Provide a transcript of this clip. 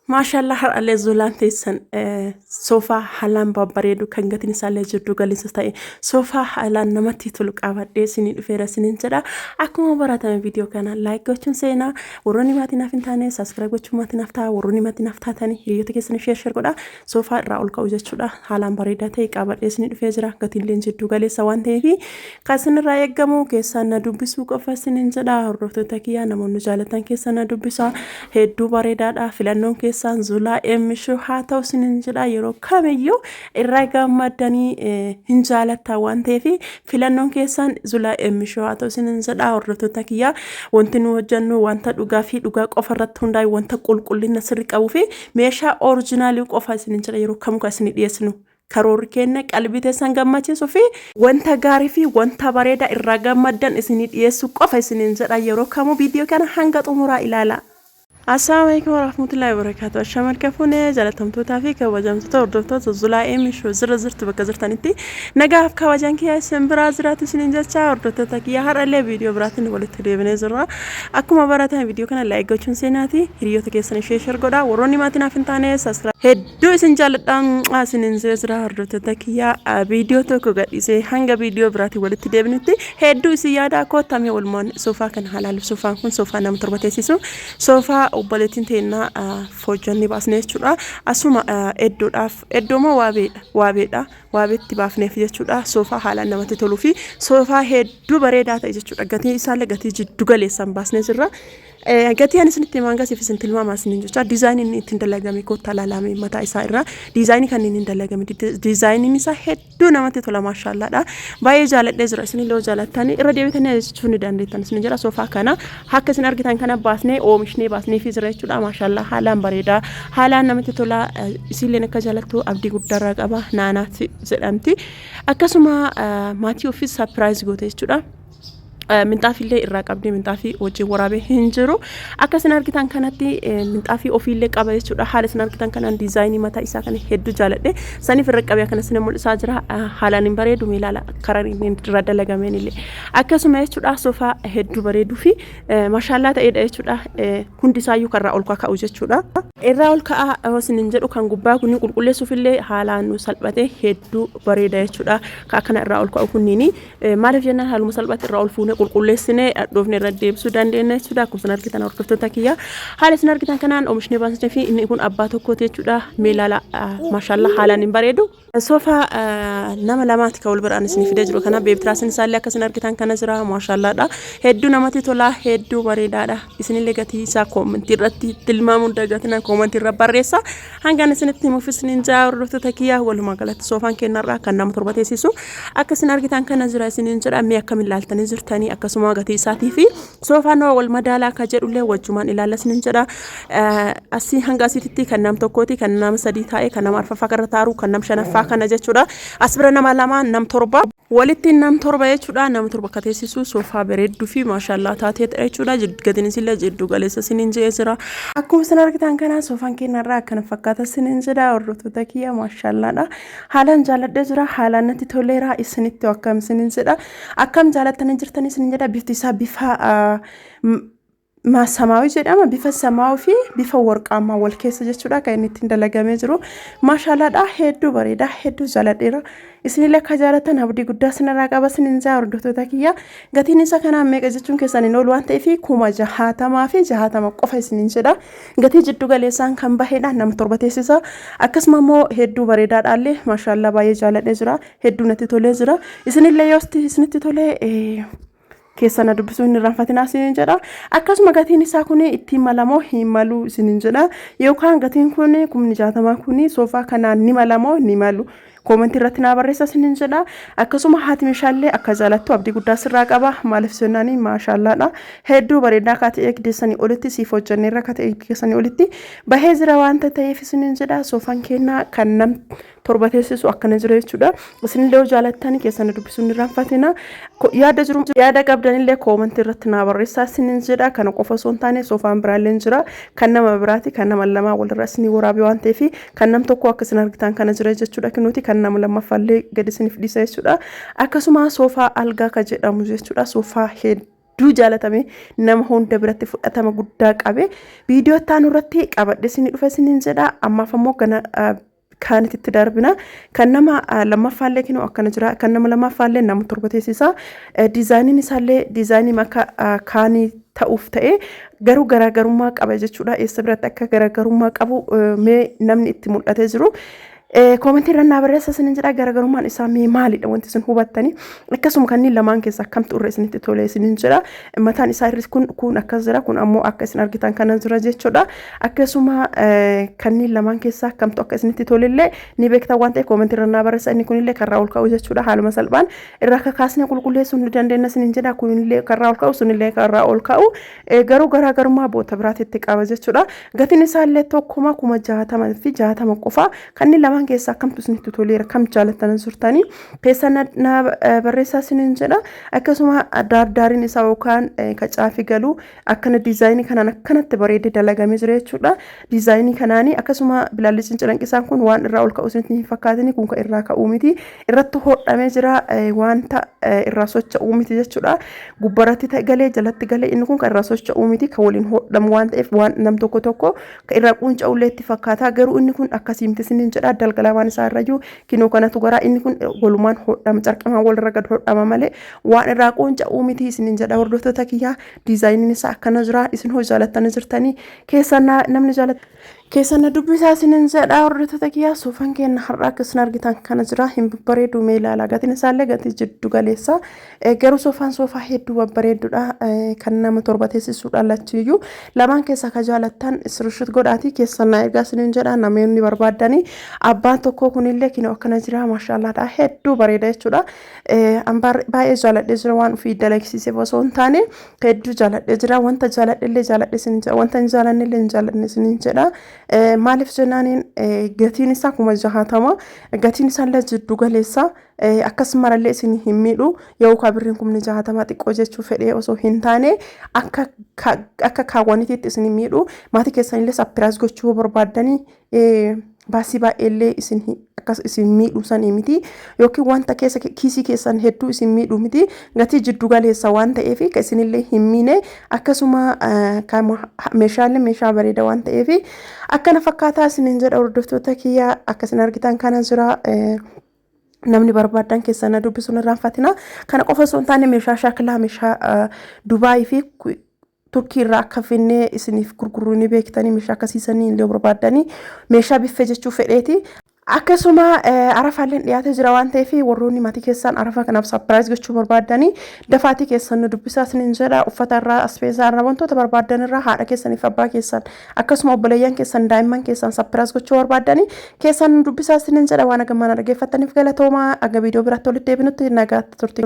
Maashaallah, har'allee Zulaan teessan soofaa haalaan babbareedu, kan gatiin isaallee jiddu galeessa ta'e, soofaa haalaan namatti tolu qabadhee isinii dhufeera isiniin jedha. Akkuma baratame viidiyoo kana like gochuun seenaa. Warroonni maatii naaf hin taane subscribe gochuun maatii naaf ta'a. Warroonni maatii naaf taatanii hiriyoota keessanii share share godha. Soofaa irraa ol ka'u jechuudha. Haalaan bareedaa ta'e qabadhee isinii dhufee jira. Gatiinleen jiddu galeessa waan ta'eef kan isinirraa eeggamu keessaan na dubbisuu qofa isiniin jedha. Hordoftoota kiyyaa, namoonni jaalatan keessa na dubbisa. Hedduu bareedaadha. Filannoon keessaan Zulaa Eemishuu haa ta'u isiniin jedha. Yeroo kamiyyuu irraa gammaddanii hin jaalattan waan ta'eef filannoon keessaan Zulaa Eemishuu haa ta'u isiniin jedha. Hordoftoota kiyyaa, wanti nu hojjennu wanta dhugaa fi dhugaa qofa irratti hundaa'e, wanta qulqullina sirrii qabuu fi meeshaa orijinaalii qofa isiniin jedha. Yeroo kamuu kan isinii dhiyeessinu, karoorri keenya qalbii teessan gammachiisuu fi wanta gaarii fi wanta bareedaa irraa gammaddan isinii dhiyeessuu qofa isiniin jedha. Yeroo kamuu viidiyoo kana hanga xumuraa ilaala. Assalaamu alaikum warahmatullahi wabarakatuh. Ashama harka fuunee, jaalatamtootaa fi kabajamtoota hordoftoota Zulaa Eemishoo, zira jirtu bakka jirtanitti nagaaf kabajaan kiyya isin biraa jiraatu isiniin jecha. Hordoftoota kiyya, har'allee viidiyoo biraatiin walitti deebinee jirra. Akkuma baratan viidiyoo kana like gochuun seenaati hiriyoota keessan ishee share godha. Warroonni maatii naaf hin taane subscribe. Hedduu isin jaalladha, isiniin jira. Hordoftoota kiyya, viidiyoo tokko gadhiisee hanga viidiyoo biraatiin walitti deebinutti hedduu isin yaada. Koottamee walumaan soofaa kana halaalu. Soofaan kun soofaa nama 7 teessisu, soofaa obboleettiin teennaa hojjannee baasne jechuudha. Asuma iddoodhaaf, iddoo moo waabeedha, waabeedha, waabeetti baafneef jechuudha. Soofaa haalaan namatti toluu fi soofaa hedduu bareedaa ta'e jechuudha. Gatii isaallee gatii jiddu galeessaan baasnee jirra. Gatii ani isinitti himaan gasiif isin tilmaamaa isiniin jecha. Diizaayiniin inni ittiin dalagame kottaa ilaalame. Mataa isaa irraa diizaayinii kan inni dalagame, diizaayiniin isaa hedduu namatti tola, maashaallaadha. Baay'ee jaaladhee jira. Isin illee jaalattanii irra deebitanii ajajachuu ni dandeettan isin jira. Soofaa kana akka isin argitan kana baasnee oomishnee baasnee fi jira jechuudha. Maashaallaa, haalaan bareedaa, haalaan namatti tola. Isinillee akka jaalattu abdii guddaarraa qaba. Naanaatti jedhamti. Akkasuma maatii ofiis surprise goote jechuudha. Minxaafillee irraa qabdee, minxaafii wajjin waraabee hin jiru. Akka isin argitan kanatti minxaafii ofiillee qaba jechuudha. Haala isin argitan kanaan diizaayinii mataa isaa kana hedduu jaaladhe. Saniif irra qabee akkana isin mul'isaa jira. Haalaan hin bareedu? Ilaala karaan inni irra dalagameen illee. Akkasuma jechuudha, soofaa hedduu bareeduu fi mashaallaa ta'edha jechuudha. Hundi isaayyuu kan irraa ol ka'u jechuudha. Irraa ol ka'aa isin hin jedhu, kan gubbaa kun qulqulleessuuf illee haalaan nu salphate, hedduu bareeda jechuudha. Akkana irraa ol ka'u kunniini maaliif jennaan, haaluma salphaatti irraa ol fuunee qulqulleessinee dhoofne irra deebisuu dandeenya jechuudha. Akkuma isin argitan, hordoftoota kiyya, haala isin argitan kanaan oomishnee baasnee fi inni kun abbaa tokkooti jechuudha. Mee ilaala, maashaallaa, haalaan hin bareedu? Soofaa nama lamaati kan wal biraan isin fidee jiru kana. Baby tiraasiin isaallee akka isin argitan kana jira, maashaallaadha. Hedduu namatti tola, hedduu bareedaadha. Isinillee gatii isaa koomentii irratti tilmaamuu dagatina, koomentii irra barreessa. Hangaan isinitti himuuf isiniin jaa. Hordoftoota kiyyaa, walumaa galatti soofaan kennarraa kan nama 7 teessisu akka isin argitan kana jira isiniin jedha. Mee akkamiin ilaaltanii jirtanii? Akkasuma gatii isaatii fi soofaan wal madaalaa akka jedhullee wajjumaan ilaalla isiniin jedha. Asii hanga asiititti kan nam tokkooti, kan nama sadii taa'e, kan nama arfaffaa irra taaru, kan nam shanaffaa kana jechuudha. As bira nama lama, nam 7. Walitti nam 7 jechuudha. Nama 7 akka teessisu soofaa bareedduu fi maashaallaa taateedha jechuudha. Gatiin isillee jiddu galeessa isiniin jedhee jira. Akkuma isin argitan kana soofaan keenyarraa akkana fakkaata isiniin jedha. Hordoftoota kiyya, maashaallaadha. Haalaan jaaladhee jira. Haalaan natti toleera. Isinitti akkam isiniin jedha? Akkam jaalattanii jirtan isiniin jedha. Bifti isaa bifa samaawii jedhama. Bifa samaawii fi bifa warqaamaa wal keessa jechuudha kan inni ittiin dalagamee jiru. Maashaalaadha, hedduu bareeda, hedduu jaaladheera. Isinillee akka jaalatan abdii guddaa isinirraa qaba isinin jaa. Hordoftoota kiyya, gatiin isa kanaa meeqa jechuun keessan hin oolu waan ta'eef 60,060 qofa isinin jedha. Gatii jiddu galeessaan kan bahedha. Nama 7 teessisa. Akkasuma immoo hedduu bareedaadhaallee, maashaallaa, baay'ee jaaladhee jira, hedduu natti tolee jira. Isinillee yoo isinitti tolee keessa na dubbisuu hin irraanfatinaa isiniin jedha. Akkasuma gatiin isaa kun ittiin malamoo hin malu isiniin jedha. Yookaan gatiin kun 60,000 kun soofaa kanaan ni malamoo ni malu? Koomentii irratti naa barreessa isiniin jedha. Akkasuma haati meeshaallee akka jaalattu abdii guddaa sirraa qaba. Maaliif jennaani, maashaallaadha. Hedduu bareedaa akka ta'e eegdeessanii olitti siif hojjenneerra, akka ta'e eegdeessanii olitti bahee jira waanta ta'eef isiniin jedha. Soofaan kennaa kan nam 7 teessisu akkana jira jechuudha. Isinillee yoo jaalattan keessa na dubbisuu hin irraanfatina. Yaada jiru, yaada qabdanillee koomentii irratti naa barreessaa isiniin jedha. Kana qofa osoo hin taane soofaan biraallee jira. Kan nama biraati, kan nama lamaa walirra isinii waraabee waan ta'eef, kan nam tokko akka isin argitan kana jira jechuudha. Kunuuti kan nama lammaffaallee gadi isiniif dhiisa jechuudha. Akkasuma soofaa algaa kan jedhamu jechuudha. Soofaa hedduu hedduu jaalatame, nama hunda biratti fudhatama guddaa qabe. Viidiyoo itti aanu irratti qabadhe isinii dhufe isiniin jedha. Ammaaf ammoo gana kaanitti darbina. Kan nama lammaffaallee kinoo akkana jira. Kan nama lammaffaallee nama 7 teessisa. Diizaayiniin isaallee diizaayinii akka kaanii ta'uuf ta'e garuu garaagarummaa qaba jechuudha. Eessa biratti akka garaagarummaa qabu mee namni itti mul'atee jiru koomentii irra naa barreessa isinin jedha. Garaagarummaan isaa mee maalidha wanti isin hubattanii? Akkasuma kanneen lamaan keessaa kamtu irra isinitti tole isinin jedha. Mataan isaa irri kun kun akkas jira, kun ammoo akka isin argitan kana jira jechuudha. Akkasuma kanneen lamaan keessaa kamtu akka isinitti tolellee ni beektan waan ta'eef koomentii irra naa barreessa. Inni kunillee karraa ol ka'u jechuudha. Haaluma salphaan irraa kakaasnee qulqulleessuu ni dandeenya isinin jedha. Kunillee karraa ol ka'u, sunillee karraa ol ka'u, garuu garaagarummaa boota biraatitti qaba jechuudha. Gatiin isaallee tokkuma, 60,060 qofa. Kanneen lamaan keessaa kamtu isinitti toleera, kam jaalattan turtanii, keessa na barreessaa isinin jedha. Akkasuma daardaariin isaa yookaan kacaafii galu akkana diizaayinii kanaan akkanatti bareedee dalagamee jira jechuudha. Diizaayinii kanaanii akkasuma bilaalli cincalanqisaan kun waan irraa ol ka'u isinitti hin fakkaatini. Kun kan irraa ka'uu miti, irratti hodhamee jira, wanta irraa socho'uu miti jechuudha. Gubbarratti galee jalatti galee inni kun kan irraa socho'uu miti, kan waliin hodhamu waan ta'eef waan nam tokko tokko kan irraa qunca'ullee itti fakkaata, garuu inni kun akkasii miti isiniin jedha. Dalga lamaan isaa irrayyuu kinoo kanatu gara inni kun walumaan hodhama, carqamaan walirra gad hodhama malee waan irraa qunca'uu miti isiniin jedha. Hordoftoota kiyyaa, diizaayiniin isaa akkana jira. Isin hoo jaalattanii jirtanii? Keessa namni jaalata keessa na dubbisaa isiniin jedha. Hordoftoota kiyyaa, soofaan keenya har'a akka isin argitan kana jira. Hin babbareedu? Mee ilaala. Gatiin isaallee gatii jiddu galeessa, garuu soofaan soofaa hedduu babbareedduudha, kan nama 7 teessisuudha. Lachiyyuu lamaan keessaa ka jaalattan screenshot godhaatii keessa na ergaa isiniin jedha namoonni barbaaddanii. Abbaan tokko kunillee kinoo akkana jira. Maashaallaadha, hedduu bareeda jechuudha. Baay'ee jaaladhee jira. Waan ofii dalagsiiseef osoo hin taane hedduu jaaladhee jira. Wanta jaaladhellee jaaladhe isiniin jedha, wanta hin jaalannellee hin jaaladhe isiniin jedha. Maaliif jennaaniin gatiin isaa 60,000, gatiin isaallee jiddu galeessa, akkasumallee isin hin miidhu. Yookaan birriin 60,000 xiqqoo jechuu fedhee osoo hin taane akka kaawwanitiitti isin hin miidhu. Maatii keessanillee surprise gochuu barbaaddanii baasii baay'eellee isin akkas isin miidhuu sanii miti, yookiin wanta keessa kiisii keessan hedduu isin miidhuu miti. Gatii jiddu galeessa waan ta'eef kan isinillee hin miine, akkasuma meeshaalee meeshaa bareeda waan ta'eef akkana fakkaataa isinin jedha. Hordoftoota kiyyaa, akkasin argitan kana jira. Namni barbaadan keessan na dubbisuun irraanfatina. Kana qofa osoo hin taane meeshaa shaakilaa, meeshaa Dubaayii fi Turkii irraa akka finnee isiniif gurguruu ni beektanii. Meeshaa akkasiisanii illee barbaaddanii, meeshaa biffee jechuu fedheeti. Akkasuma arafaalleen dhiyaatee jira waan ta'eef warroonni maatii keessan arafa kanaaf surprise gochuu barbaaddanii dafaatii keessan nu dubbisaa isiniin jedha. Uffata irraa, aspeezaa irraa, wantoota barbaadan irraa haadha keessaniif, abbaa keessan, akkasuma obboleeyyan keessan, daa'imman keessan surprise gochuu barbaaddanii keessan nu dubbisaa isiniin jedha. Waan hagammaan dhaggeeffattaniif galatoomaa. Aga viidiyoo biraatti walitti deebinutti nagaatti turte.